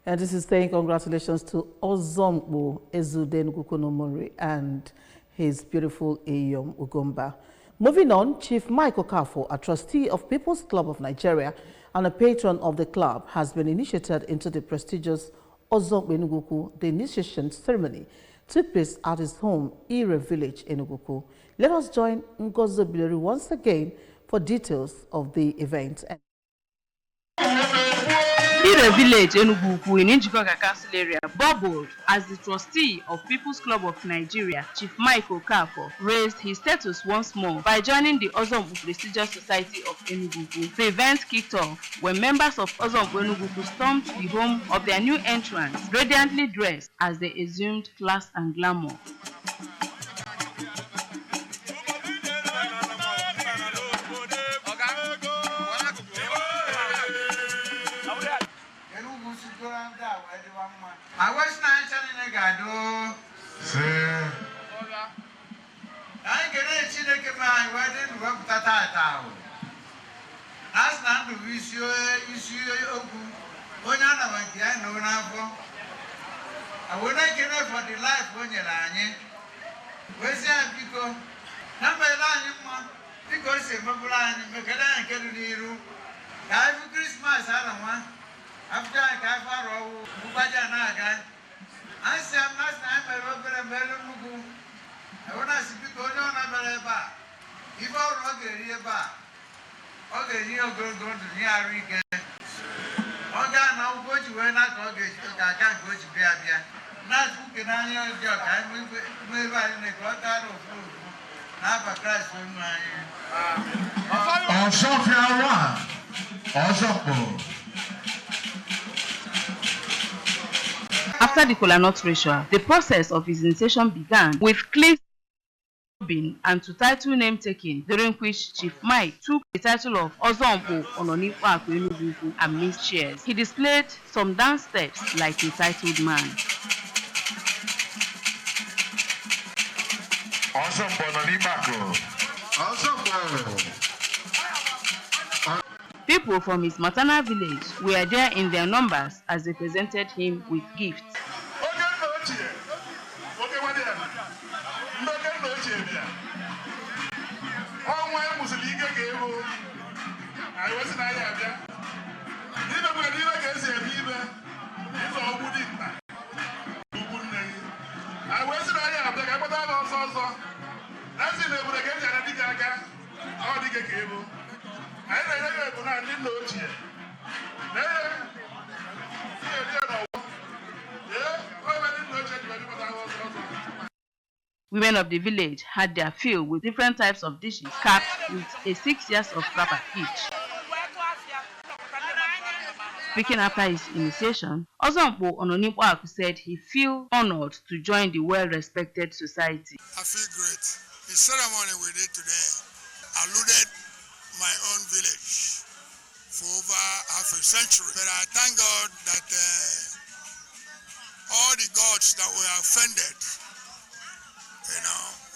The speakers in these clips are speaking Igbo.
And this is saying congratulations to Ozomkpu Ezeudo Enugwu-Ukwu Umunri and his beautiful Iyom Ugomba. Moving on, Chief Mike Okafor, a trustee of People's Club of Nigeria and a patron of the club, has been initiated into the prestigious Ozomkpu Enugwu-Ukwu. The initiation ceremony took place at his home, Ire Village, Enugwu-Ukwu. Let us join Ngozi Obileri once again for details of the event. Ire Village, Enugu-Ukwu in Njikoka Council area bubbled as the trustee of People's Club of Nigeria, Chief Mike Okafor, raised his status once more by joining the Ozomkpu Prestigious Society of Enugu-Ukwu. The event kicked off when members of Ozomkpu Enugu-Ukwu stormed the home of their new entrants, radiantly dressed as they assumed class and glamour. Enugwu sigoro ndị a wee dịwa mma. Awesị na anyị niile ga-adụ. Anyị kene Chineke ma anyị wee dị ndụ wepụta tata ahụ. A sị na ndụ bụ isi isi okwu onye anaba nke ya nọ n'afọ. Wee na-ekene for the life o nyere anyị. Wee sị ya biko na mere anyị mma dịka o si emebụrụ anyị mekere anyị nke dị n'iru. Ka anyị fụ Christmas arọ nwa. After anyị ka afọ arọ ọwụ mgbaji a na-aga. Anyị sị ya na sị na anyị mere obere mere nnukwu. Ewe na-asị biko onye ọ na-abịara ebe a ife ọrụ ọ ga-eri ebe a ọ ga-eji ogologo ndụ nye arụ ike. Ọ gaa na ụgwọ o ji wee na ka ọ ga-eji ga-aga nke o ji bịa bịa. Na-atụ uke n'anya ọjọọ ka anyị nwee ebe anyị na ka ọ tara ofu ofu n'afa Kraịst onye anyị. Ọsọfịa one, Ọzọkpụ. After the kola nut ritual, the process of his initiation began with cliff and to title name taking, during which Chief Mike took the title of Ozomkpu Ononikwaku Enugu-Ukwu amidst cheers. He displayed some dance steps like a titled man. Ọzọkpụ nọ n'ime akụ. Ọzọkpụ. People from his maternal village were there in their numbers as they presented him with gifts. Oge nna ochie, oge nwadị ya, ndị oge nna ochie bịa. Ọnwa e mụsịrị ike ka ego. Anyị wesị na anyị abịa. Ibe bụ na ibe ka esi eme ibe. Ịzọ ogwu dị nta. Ugwu nne gị. Anyị wesị na anyị abịa ka anyị kpọta ha ọsọ ọsọ. Na sị na ebule ka eji ana dike aka. Ọ dike ka ebo. Anyị na-enye ya ebu na ndị nna ochie. Na ihe ihe eri ya n'ọgbọ. Ee, ọ ebe ndị nna ochie ji wee kpọta ha ọsọ ọsọ. Women of the village had their fill with different types of dishes capped with a 6 yards of wrapper each. Speaking after his initiation, Ozomkpu Ononikwaku said he feel honored to join the well-respected society. I feel great. The ceremony we did today alluded my own village for over half a century. But I thank God that all the gods that were offended,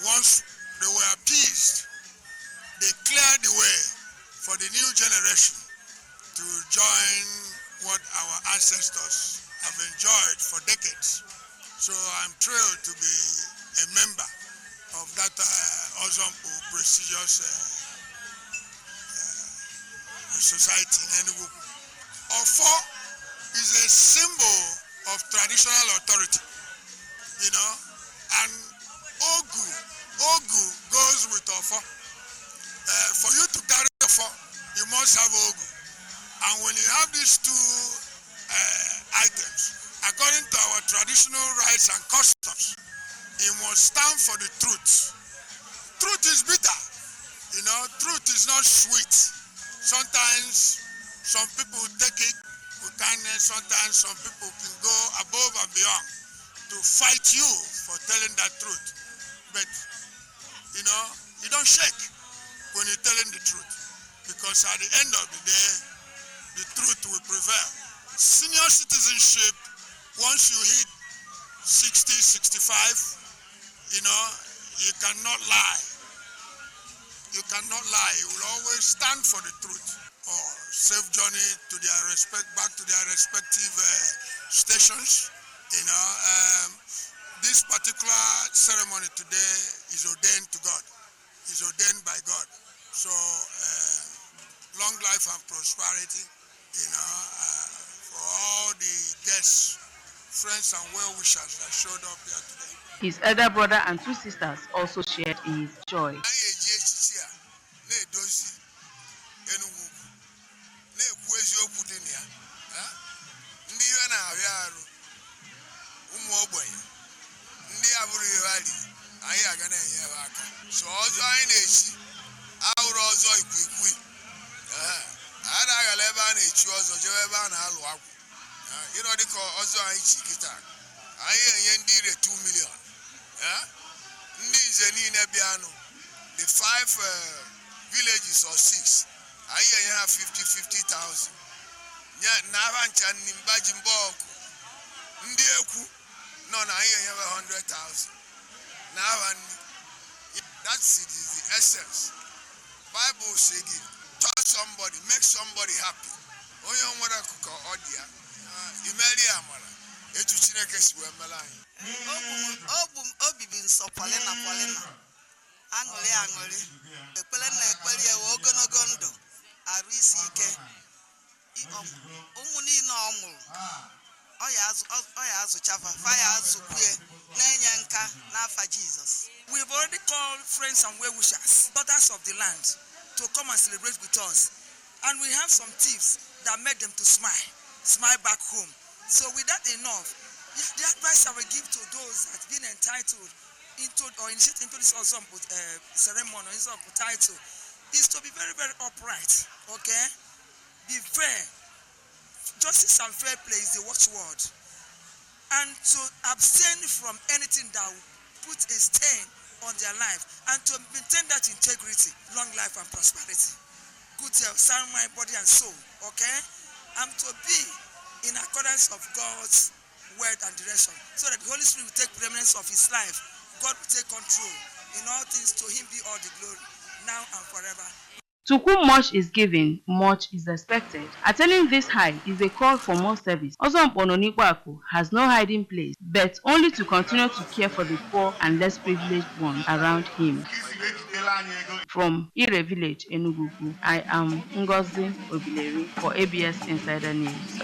once they were appeased, they cleared the way for the new generation to join what our ancestors have enjoyed for decades. So I'm thrilled to be a member of that Ozomkpu prestigious society in Enugu. Ofo is a symbol of traditional authority, and Ogu goes with Ofo. For you to carry Ofo, you must have Ogu. And when you have these two items, according to our traditional rites and customs, you must stand for the truth. Truth is bitter, truth is not sweet. Sometimes some people take it with kindness, sometimes some people can go above and beyond to fight you for telling that truth. But, you don't shake when you're telling the truth, because at the end of the day, the truth will prevail. Senior citizenship, once you hit 60, 65, you cannot lie. You cannot lie. You will always stand for the truth. Or safe journey to their respect, back to their respective stations. This particular ceremony today is ordained to God, is ordained by God. So, long life and prosperity for all the guests, friends, and well wishers that showed up here today. His elder brother and two sisters also shared in his joy. Anyị eji echichi a na-edozi Enugwu Ukwu, na-ekwu eziokwu dị na ya, eh? Ndị ihe na-arịa arụ, ụmụ ogbenye, ndị abụrụ ihe ha riri, anyị aga na-enye ha aka. So ọzọ anyị na-echi ahụrụ ọzọ ikwiikwi. Eh, a na-aghala ebe a na-echi ọzọ jewe ebe a na-alụ akwụ. Eh, ịnọ dịka ọzọ anyị chi kịta, anyị enye ndị ire 2 million. Eh, ndị nze niile bịanụ, the five villages or six, anyị enye ha 50 50,000 nye n'aba ncha nni mba ji mba ọkụ. Ndị ekwu nọ na anyị enye ha 100,000 n'aba nni. That's it, is the essence. Bible say gị touch somebody, make somebody happy. Onye nwere akụkọ ọ dị ya. Ah, imeri amara etu Chineke si wee mere anyị. Obu m obi bụ nsọ polina polina, aṅụrị aṅụrị, ekpere na ekpere ya wee ogologo ndụ, arụ isi ike. Ụmụ niile ọ mụrụ, ọ ya azụchafa fa ya azụkwue na-enye nka n'afa Jizọs. We've already called friends and well-wishers, daughters of the land, to come and celebrate with us. And we have some tips that made them to smile, smile back home. So with that enough, if the advice I will give to those that been entitled into or initiated into this Ozompo ceremony or Ozompo title is to be very, very upright, okay? Be fair. Justice and fair play is the watchword. And to abstain from anything that will put a stain on their life and to maintain that integrity, long life and prosperity. Good health, sound mind, body and soul, okay? And to be in accordance of God's word and direction so that the Holy Spirit will take preeminence of his life. God will take control in all things. To him be all the glory, now and forever. To whom much is given, much is expected. Attaining this high is a call for more service. Ozomkpo Nonikwaku has no hiding place, but only to continue to care for the poor and less privileged ones around him. From Ire Village, Enugu, I am Ngozi Obileri for ABS Insider News.